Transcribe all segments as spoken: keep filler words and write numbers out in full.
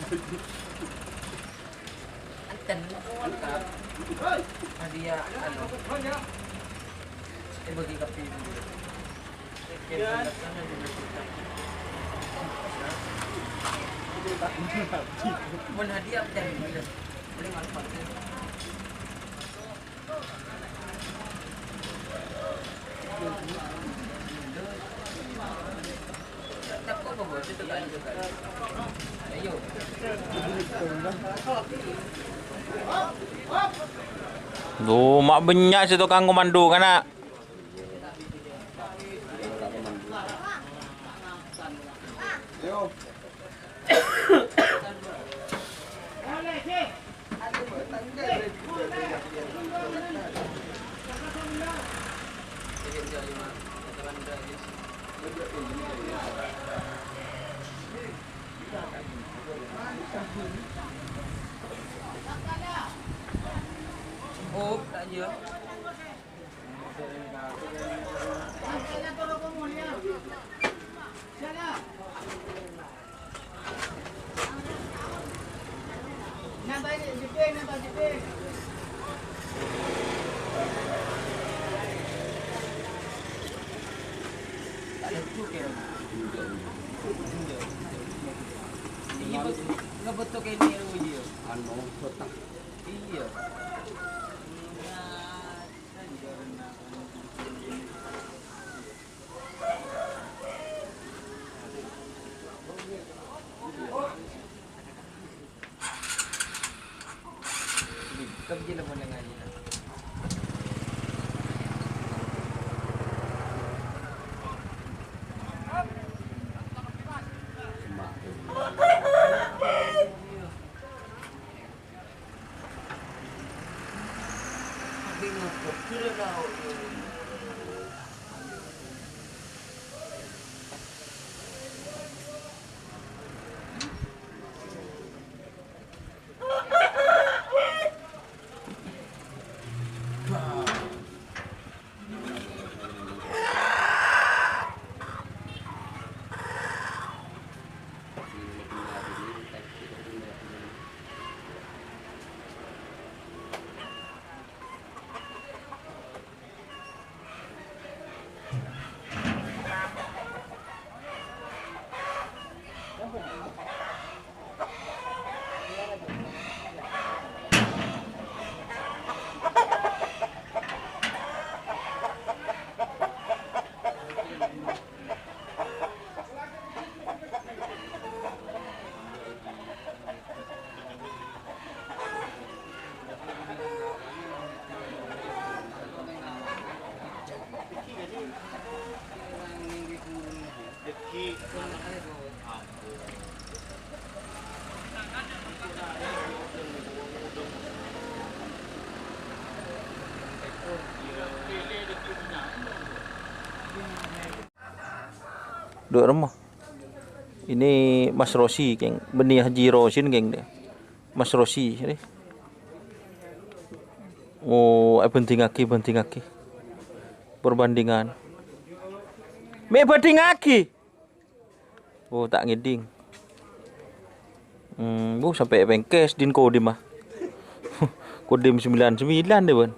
Enten, lengkap. Hadiah, anu, èbâgi kabbhi. Mon hadiah, enten. Paling alfa. Duh, ma' bânnya' sè tokang komando, kana'. Anu, botak. Iyâ. Dhu' remma. Ini Mas Rosi, kèng. Bânnè Haji Rosin, kèng, dâ. Mas Rosi, rè. Oh, èbhândhingaghi, bhândhingaghi. Perbandingan. Mè' bhândhingaghi. Oh, ta' ngèdhing. Hmm, bu, sampè' pèngkès din Kodim, ah. Kodim sembilan sembilan deh, bân.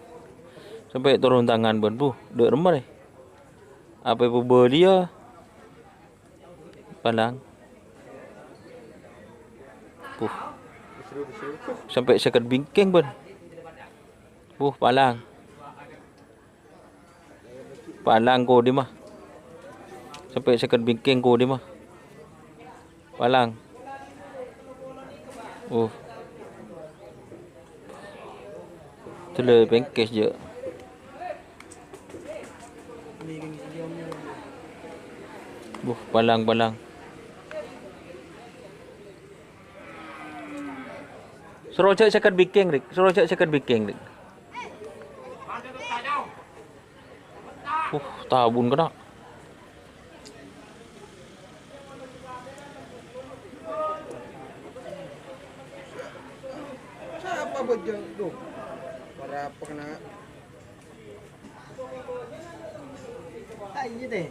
Sampè' turun tangan, bân, bu. Dâ' remma, rè. Apa pabâliyâ? Palang. Bu. Sampè' sèket bingkèng, bân. Bu, palang. Palang Kodim, ah. Sampè' sèket bingkèng Kodim, ah. Palang. Uh. Tèlè pèngkès, jâ. Buh, palang, palang. Soro jâ' sèket bingkèng, Rik. Soro jâ' sèket bingkèng, Rik. Uh, tabun kèna. Sapa bâjâng? Duh. Para apa kèna? Ah, iyâ, tè.